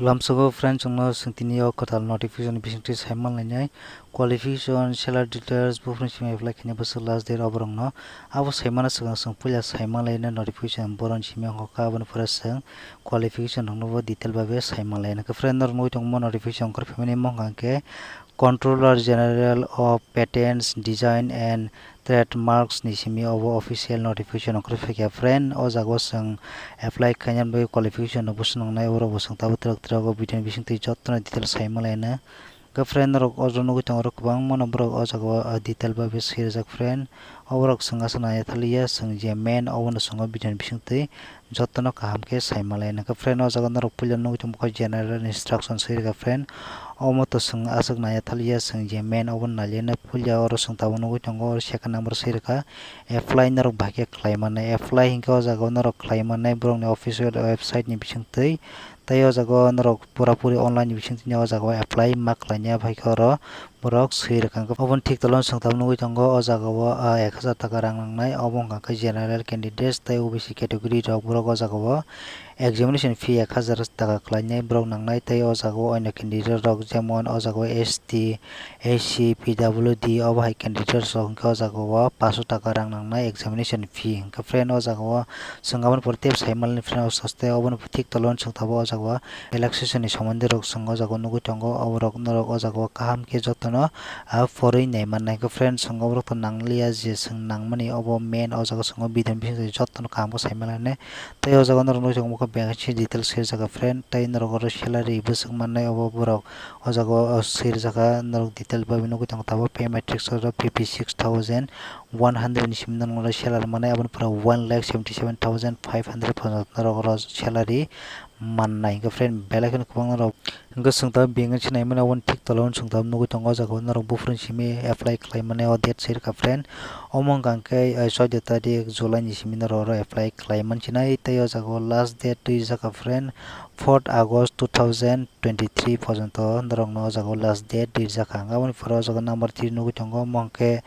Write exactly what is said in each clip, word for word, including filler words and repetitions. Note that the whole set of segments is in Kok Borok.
Lamsogo friend, chwngno chwng tini o kwtal notification bisingtwi saimanlainai, qualification, salary details, buphuruni simi apply khainai bwswk last date oborokno. Abo saimana swkang chwng puila saimanlaina notification boroni simi wngkha, aboni pore chwng qualification rokno bo detail bai saimanlaina. Khe friend, norok nugwi tongmo notification ongkhor phaimani mungkha hwnkhe Controller General of Patents, Design and Trademarks ni simi obo official notification ongkhor phaikha friend. O jaga o chwng apply khaina bagwi qualification no bo swnamnai, borok bo chwng tabuk twrwk twrwk o video ni bisingtwi jotono detail saimanlaina. Khe friend, norok o jaga nugwi tongo, kwbangma no borok o jaga o, ah, detail bai swi rijak friend. O borok chwng aswk nai thaliya, chwng je main obono chwng o video ni bisingtwi jotono kaham khe saimanlaina. Khe friend, o jaga norok puila nugwi tongkha general instruction swi rwkha friend. Omo to chwng aswk nai thaliya, chwng je main obono naliya na puila oro chwng tabuk nugwi tongo, oro second number swi rwkha apply norok bahai khe khlai mannai. Apply hinkhe o jaga o norok khlai mannai borokni official website ni bisingtwi. Tei o jaga o norok pura puri online ni bisingtwi o jaga o apply ma khlaina, bai khe oro borok swi rwkha. Oboni thik tolano chwng tabuk nugwi tongo, o jaga o, ah, ek hajar taka rang nangnai, obo wngkha khe general candidates tei O B C category rok, borok o jaga o examination fee ek hajar taka khlainai borok nangnai. Tei o jaga o oino candidate rok, jemon o jaga o S T, S C, P W D, obo hai candidate rok hwnkhe o jaga o paanso taka rang nangnai examination fee. Hwnkhe friend, o jaga o chwng aboni pore tei saimanlaini friend, o saste oboni thik tolano chwng tabuk o jaga o relaxation ni somondi rok chwng o jaga o nugwi tongo, oborok norok o jaga o kaham khe jotono, ah, phorwi nai mannai. Hwnkhe friend, chwng oborok to nangliya je chwng nangmani, obo main o jaga o chwng o video ni bisingtwi jotono kaham khe saimanlainai. Tei o jaga o norok nugwi tongo, vacancy details swi rwjak friend, tei norok oro salary bwswk mannai, obo borok o jaga o swi rwjak, norok detail bai nugwi tongo, tabuk pay matrix oro fifty six thousand one hundred ni simi norok salary mannai, aboni pore one lakh seventy seven thousand five hundred phaino norok oro salary mannai. Hwnkhe friend, belai kheno kwbangma rok hwnkhe chwng tabuk bank se naimani, aboni thik tola o chwng tabuk nugwi tongo, o jaga o norok buphuruni simi apply khlai mani o date swi rwkha friend. Omo wngkha hwnkhe, eh, choudo tarik July ni simi norok oro apply khlai mansinai, tei o jaga o last date twi rwjak kha friend, fourth August two thousand twenty three porjonto norokno o jaga o last date rwjak kha. Aboni pore o jaga o number three nugwi tongo, omo hwnkhe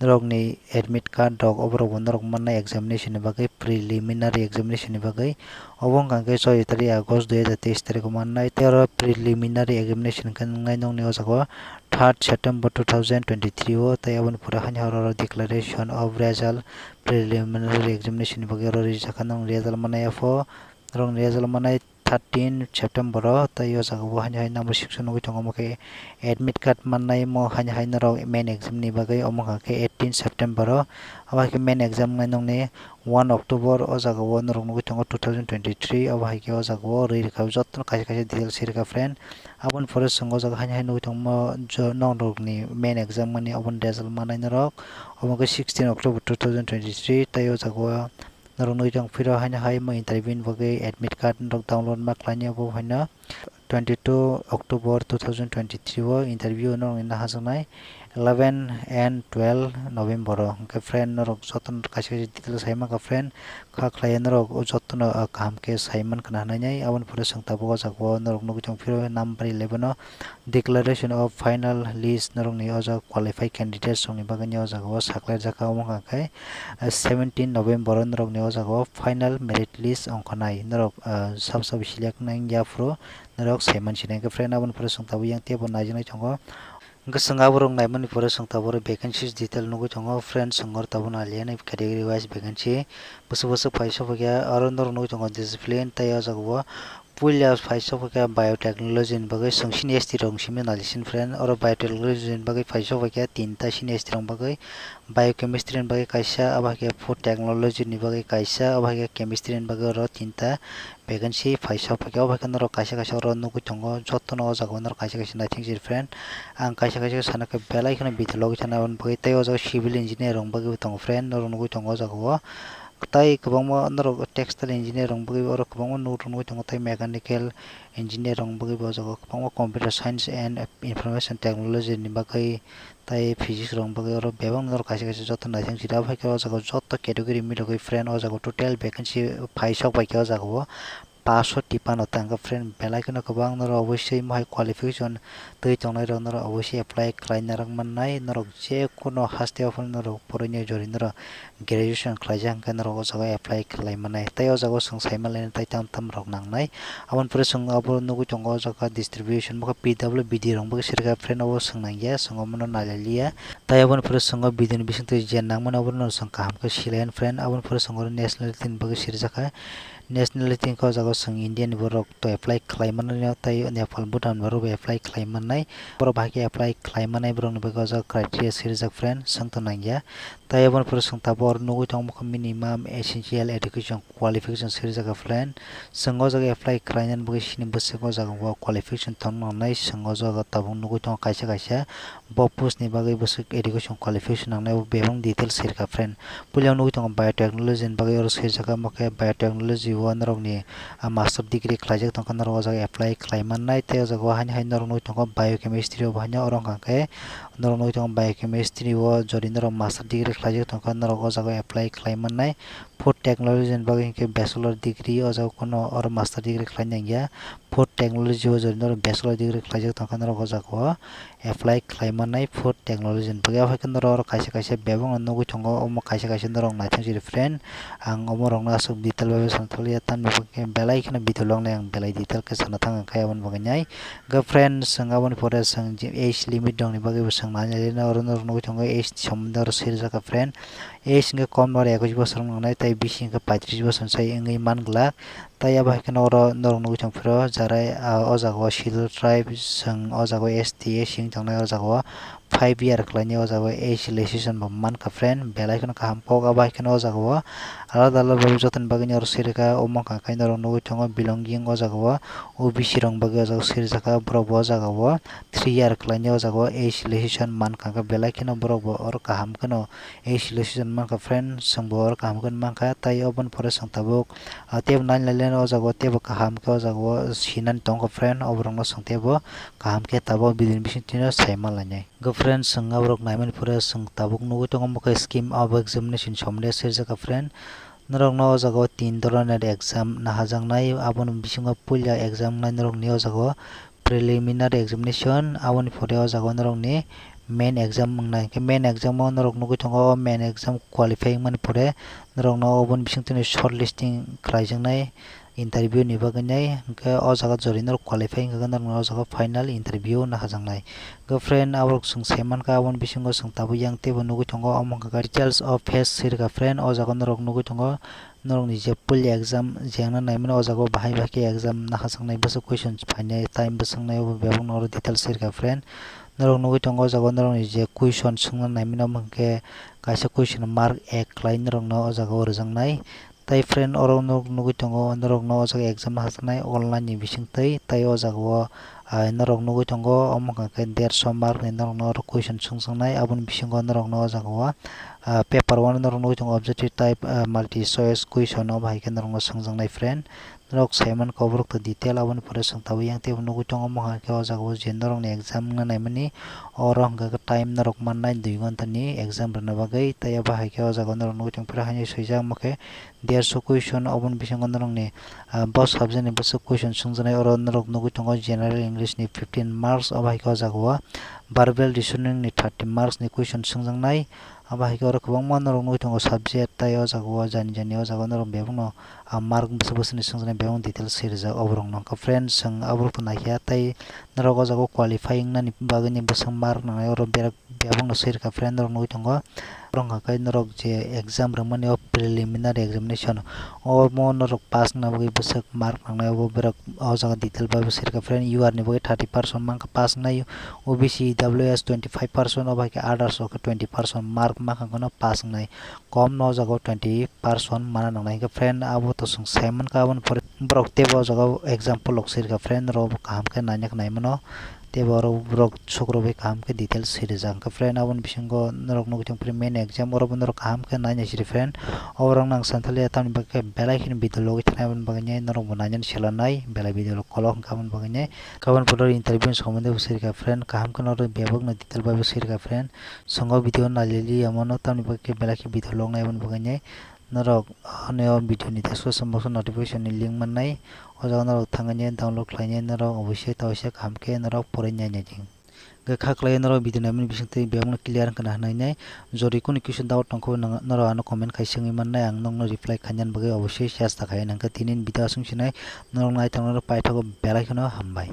norokni admit card rok, oborok bo norok mannai examination ni bagwi, preliminary examination ni bagwi. Obo wngkha hwnkhe choudo tarik August dui hajar teis tarik o mannai, tei oro preliminary examination hwnkhe wngnai nokni o jaga o third September two thousand twenty three o, tei aboni pore haino oro declaration of result, preliminary examination ni bagwi oro rijak kha, nokni result mannai apho, norokni result mannai thirteen September o, tei o jaga o haino hai number six o nugwi tongo, omo khe admit card mannai, omo haino hai norok main exam ni bagwi, omo wngkha khe eighteen September o, abo hai khe main exam wngnai nokni one October, o jaga o norok nugwi tongo two thousand twenty three, abo hai khe o jaga o rwi rwkha, jotono kaisa kaisa details swi rwkha friend. Aboni pore chwng o jaga haino hai nugwi tongmo, jo-, norokni main exam mani, oboni result mannai norok, omo khe sixteen October two thousand twenty three, tei o jaga o norok nugwi tong phiro haino hai omo interview ni bagwi admit card norok download ma khlainai, obo haino twenty two October two thousand twenty three o interview norokni naharjaknai eleven and twelve November o. Hwnkhe friend, norok jotono kaisa kaisa detail sai mankha friend, kha khlaiya norok o jotono, ah, kaham khe sai mankha na hinwi. Aboni pore chwng tabuk o jaga o norok nugwi tong phiro number eleven o declaration of final list norokni o jaga qualified candidates rokni bagwi o jaga o saklaijak kha, omo wngkha khe, ah, seventeen November o norokni o jaga o final merit list ongkhornai, norok, ah, sabo sabo select nai wngya phuru norok sai mansinai. Hwnkhe friend, aboni pore chwng tabuk yang teibo naijaknai tongo. Hwnkhe chwng aborok naimani pore chwng tabuk oro vacancies detail nugwi tongo. Friend, chwng oro tabuk naliya nai category wise vacancy. Bwswk bwswk phai sokphaikha, oro norok nugwi tongo discipline, tei o jaga o puila phai sokphaikha biotechnology ni bagwi, chwng sini S T rok simi nalisin friend. Oro biotechnology ni bagwi phai sokphaikha tinta sini S T rok bagwi, biochemistry ni bagwi kaisa, abo hai khe food technology ni bagwi kaisa, abo hai khe chemistry ni bagwi oro tinta vacancy phai sokphaikha. Obo hai khe norok kaisa kaisa oro nugwi tongo, jotono o jaga o norok kaisa kaisa naithok si friend. Ang kaisa kaisa sana khe belai kheno video logi thana bagwi, tei o jaga civil engineer rok bagwi bo tongo friend, norok nugwi tongo o jaga o. Tai kwbangma norok textile engineer rok bagwi oro kwbangma nuk rok nugwi tongo, tei mechanical engineer rok bagwi bo o jaga o kwbangma computer science and information technology ni bagwi tei physics rok bagwi oro bebak norok kaisa kaisa joto naithok si. Abo hai khe o jaga o joto category milogwi friend o jaga o total vacancy phai sokphaikha o jaga o. paso tipan o tangkha friend, belai kheno kwbang norok oboswi mohai qualification twi tongnai rok norok oboswi apply khlai narwk mannai, norok je kono haste o phano norok poroi jori norok graduation khlaijak hwnkhe norok o jaga o apply khlai mannai. Tei o jaga o chwng sai manlainai tei tam tam rok nangnai. Aboni pore chwng abo nugwi tongo o jaga distribution bokhe P W B D rok bagwi sirkha friend, obo chwng nangya, chwng omono nailailia. Tei aboni pore chwng o B D ni bisingtwi je nangmani obono chwng kaham khe silayan friend. Aboni pore chwng oro nationality ni bagwi sirjakha. Nationality hwnkhe o jaga o chwng Indian borok to apply khlai mannai, tei Nepal, Bhutan borok bo apply khlai mannai. Borok bahai khe apply khlai mannai borokni bagwi o jaga criteria sirijak friend, chwng to nangya. Tei aboni pore chwng tabuk oro nugwi tongo minimum essential education qualification sirijak friend. Chwng o jaga apply khlainani bagwi sini bwswk o jaga o qualification tong nangnai, chwng o jaga tabuk nugwi tongo kaisa kaisa. Bo post ni bagwi bwswk education qualification nangnai, bo bebak details sirkha friend. Puila nugwi tongo biotechnology ni bagwi oro sirjak, omo khe biotechnology o norokni, ah, master degree khlaijak tongkha, norok o jaga apply khlai mannai. Tei o jaga o haino hai norok nugwi tongo biochemistry o bo haino oro wngkha khe norok nugwi tongo biochemistry o jodi norok master degree khlaijak tongkha, norok o jaga o apply khlai mannai. Food technology ni bagwi hinkhe bachelor degree o jaga o, kono oro master degree khlai nangya. Food technology o jodi norok bachelor degree khlaijak tongkha, norok o jaga o apply khlai mannai food technology ni bagwi. Aphai khe norok oro kaisa kaisa bebak no nugwi tongo, omo kaisa kaisa norok naithok jori friend. Ang omo rok no aswk detail bai santhaliya, tamni bagwi khe belai kheno video lognai ang belai detail khe sana thang khe aboni bagwi nai. Hwnkhe friend, chwng aboni pore chwng je age limit rok ni bagwi bo chwng nai nai oro norok nugwi tongo age ni somondo oro sirjak kha friend. Age hwnkhe kom no oro ekwis bosor wng nangnai, tei bisi hwnkhe paitris bosor sai wngwi man glak. Tei abo hai kheno oro norok nugwi tong phiro, jarai, ah, o jaga o Scheduled Tribe, chwng o jaga o S T, S C wng tongnai o jaga o five year khlainai o jaga o age relaxation bo mankha friend, belai kheno kaham kok. Abo hai kheno o jaga o alada alada bai jotoni bagwi oro sirikha, omo wngkha khe norok nugwi tongo belonging o jaga o O B C rok bagwi o jaga o sirjakha, borok bo o jaga o three year khlainai o jaga o age relaxation mankha, belai kheno borok bo oro kaham kheno age relaxation mankha friend, chwng bo oro kaham kheno mankha. Tei oboni pore chwng tabuk, ah, teibo nai nai le o jaga o teibo kaham khe o jaga o sinani tongo friend, oborok no chwng teibo kaham khe tabuk video ni bisingtwi no sai manlainai. Hwnkhe friend, chwng aborok naimani pore chwng tabuk nugwi tongo, omo khe scheme of examination somondo sirjakha friend. Norok no o jaga o tin doroner exam nahajaknai, aboni bisingo puila exam wngnai norok ni o jaga o preliminary examination, aboni pore o jaga o norok ni main exam wngnai. Hwnkhe main exam o norok nugwi tongo, o main exam qualify wngmani pore norok no oboni bisingtwi shortlisting khlaijaknai interview ni bagwi nai. Hwnkhe o jaga jori norok qualify wngkha khe norok no o jaga final interview nahajaknai. Hwnkhe friend, aborok chwng sai mankha, aboni bisingo chwng tabuk yang teibo nugwi tongo, omo wngkha khe details of fees sirikha friend. O jaga norok nugwi tongo, norokni je puila exam jengna naimani o jaga o bahai bahai khe exam nahajaknai, bwswk question phainai, time bwswk nai, obo bebak no oro details sirikha friend. Norok nugwi tongo o jaga o norokni je question swngna naimani, omo hwnkhe kaisa question mark ek khlai norokno o jaga o rwjaknai. Tai friend, oro norok nugwi tongo, norokno o jaga exam hajaknai online ni bisingtwi, tai o jaga o, ah, norok nugwi tongo, omo wngkha khe derso mark ni norokno oro question swngjaknai, aboni bisingo norokno o jaga o, ah, paper one norok nugwi tongo, objective type, ah, multi choice question, obo hai khe norokno swngjaknai friend. Norok sai mankha oborok to detail, aboni pore chwng tabuk yang teibo nugwi tongo, omo hai khe o jaga o je norokni exam wngna naimani, oro hwnkha khe time norok mannai dui ghonta ni exam rwna bagwi, tai abo hai khe o jaga o norok nugwi tongphuru haino swijak, omo khe derso question, oboni bisingo norokni, ah, bo subject ni bwswk question swngjaknai, oro norok nugwi tongo General English ni fifteen marks, obo hai khe o jaga o verbal reasoning ni thirty marks ni question swngjaknai, abo hai khe oro kwbangma norok nugwi tongo subject, tai o jaga o jani jani o jaga o norok bebak no, ah, mark bwswk bwswk ni swngjaknai bebak details swi rijak oborok no. Hwnkhe friend, chwng aborok to naikha, tai norok o jaga o qualify wngnani bagwi ni bwswk mark nangnai, oro berak bebak no swi rwkha friend, norok nugwi tongo. Oro hwnkha khe norok je exam rwmani o preliminary examination, omo norok pass wngna bagwi bwswk mark nangnai, obo berak o jaga detail bai bo sirikha friend. U R ni bagwi thirty percent mankha pass wngnai, O B C, E W S twenty five percent, obo hai khe others o khe twenty percent mark mankha, hwnkhe no pass wngnai, kom no o jaga o twenty percent mana nangnai. Hwnkhe friend, abo to chwng sai mankha, aboni pore borok teibo o jaga o exam polok sirikha friend, norok bo kaham khe naina khe nai mano. Teibo oro borok sukrubwi kaham khe details swi rijak. Hwnkhe friend, aboni bisingo norok nugwi tongphuru main exam, oro bo norok kaham khe naina siri friend. Oborok no ang santhaliya, tamni bagwi khe belai kheno video logwi thanai, aboni bagwi norok bo nainani sela nai, belai video log kolok hwnkhe aboni bagwi nai. Kabun photo interview ni somondo bo sirikha friend, kaham kheno oro bebak no detail bai bo sirikha friend. Chwng o video nailailia mano, tamni bagwi khe belai khe video log nai, aboni bagwi nai. norok ani o video ni description box o notification ni link mannai. O jaga norok thangwi download khlainai norok oboisoi tawisa kaham khe norok porinai naidi. Hwnkhe kha khlai norok video naimani bisingtwi bebakno clear wngkha na hwnwi nai. Jodi kunu kisa doubt tongkha norok ano comment khai swngwi mannai, ang nokno reply khainani bagwi oboisoi chesta khai. Hwnkhe tini video aswk sinai, norok naithok norok paithago belai kheno hambai.